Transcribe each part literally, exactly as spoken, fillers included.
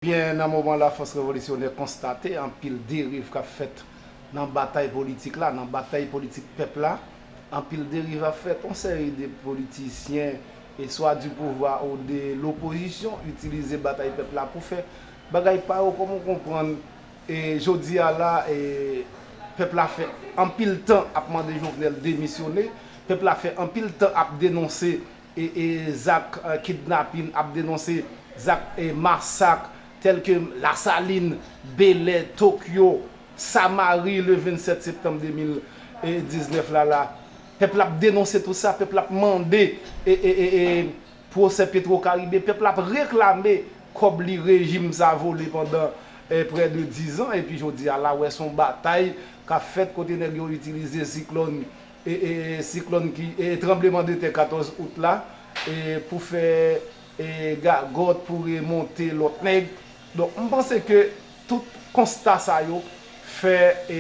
Ebyen, nan moman la, Fòs Revolisyonè konstate anpil deriv k ap fèt nan batay politik la, nan batay politik pèp la. Anpil deriv ap fèt, yon seri de politisyen, e swa di pouvwa ou de lopozisyon, itilize batay pèp la pou fè bagay pa yo, kòm ou konprann. E jodi a la, e, pèp la fè anpil tan ap mande Jovenel demisyone, pèp la fè anpil tan ap denonse e, e, zak, e, kidnapin, ap denonse zak, e, masak, tèlke Lasalin, Belè, Tokyo, Samari, le vennsèt septanm de mil diznèf la, la. Pèp la ap denonse tout sa, pèp la ap mande, e, e, e, e, pwosè Petro Caribe, pèp la ap reklame kòb li rejim sa vole pandan, e, prè de diz an, epi jodi a la, wè, se yon batay k ap fèt kote nèg yo itilize siklòn e, e, siklòn ki, e, tranblemanntè katòz out la, e, pou fè, e, gagòt, pou remonte lòt nèg. Donk, m panse ke tout konsta sa yo fè, e,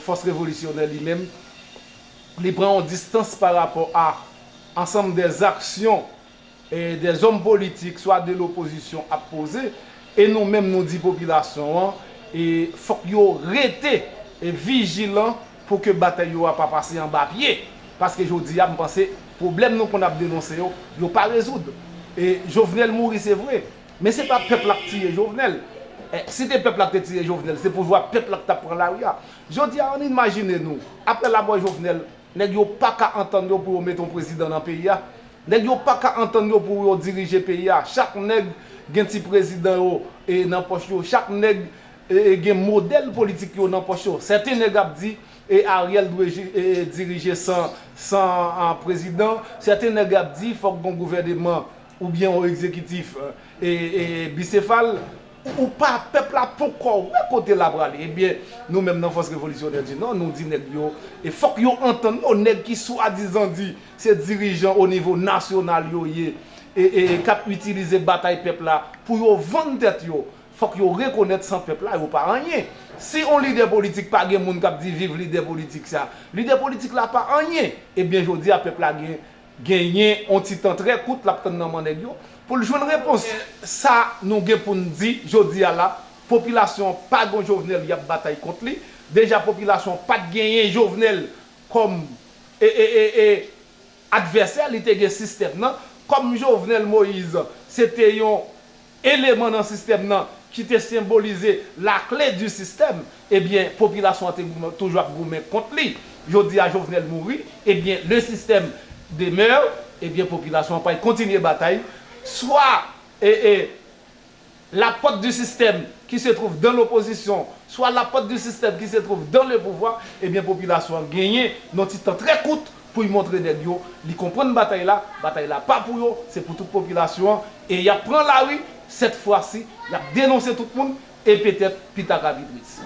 Fòs Revolisyonè li menm, li pran yon distans pa rapò a ansanm dè zaksyon e, dè zòm politik, swa de lopozisyon ap poze, e nou menm nou di popilasyon an, e, fòk yo rete, e, vijilan pou ke batay yo a pa pase anba pye. Paske jodi a, m panse pwoblèm nou konn ap denonse yo, yo pa rezoud. E, Jovenel mouri, se vre, men se pa pèp la k tiye Jovenel. E, si te pèp la k te tiye Jovenel, se pouvwa pèp la k t ap pran lari a. Jodi a, ann imajine nou, apre lamò Jovenel, nèg yo pa ka antann yo pou yo mete yon prezidan nan peyi a. Nèg yo pa ka antann yo pou yo dirije peyi a. Chak nèg gen ti prezidan yo, e, nan pòch yo. Chak nèg, e, e, gen modèl politik yo nan pòch yo. Sèten nèg ap di, e, Ariel dwe ji-, e, e, dirije san, san, a, prezidan. Sèten nèg ap di fòk gon gouvèneman oubyen yon egzekitif, e, e, bisefal. Ou pa, pèp la poko wè kote l ap prale. Ebyen, nou menm nan Fòs Revolisyonè di non, nou di nèg yo, e fòk yo antann yo, nèg ki swadizan di se dirijan o nivo nasyonal yo ye, e, e, e k ap itilize batay pèp la pou yo vann tèt yo. Fòk yo rekonèt san pèp la, yo pa anyen. Si yon lidè politik pa gen moun k ap di viv lidè politik sa, lidè politik la pa anyen. Ebyen, jodi a, pèp la gen genyen yon ti tan trè kout l ap tann nan men nèg yo pou l jwenn repons. Sa nou gen pou n di jodi a la, popilasyon an pa gen yon Jovenel y ap batay kont li. Deja, popilasyon an pa t genyen Jovenel kòm, e, e, e, e, advèsè, li te gen sistèm nan. Kòm Jovenel Moïse se te yon eleman nan sistèm nan ki te senbolize la clé du système, ebyen, popilasyon an te goumen, toujou ap goumen kont li. Jodi a, Jovenel mouri, ebyen, le système demeure, ebyen, popilasyon an pral kontinye batay. Swa, e, e, la porte du système qui se trouve dans l'opposition, soit la porte du système qui se trouve dans le pouvoir, ebyen, popilasyon an genyen nan ti tan trè kout pou l montre nèg yo li konprann batay la, batay la pa pou yo, se pou tout popilasyon an, e y ap pran lari, sèt fwa si, y ap denonse tout moun, e petèt pita ka pi tris.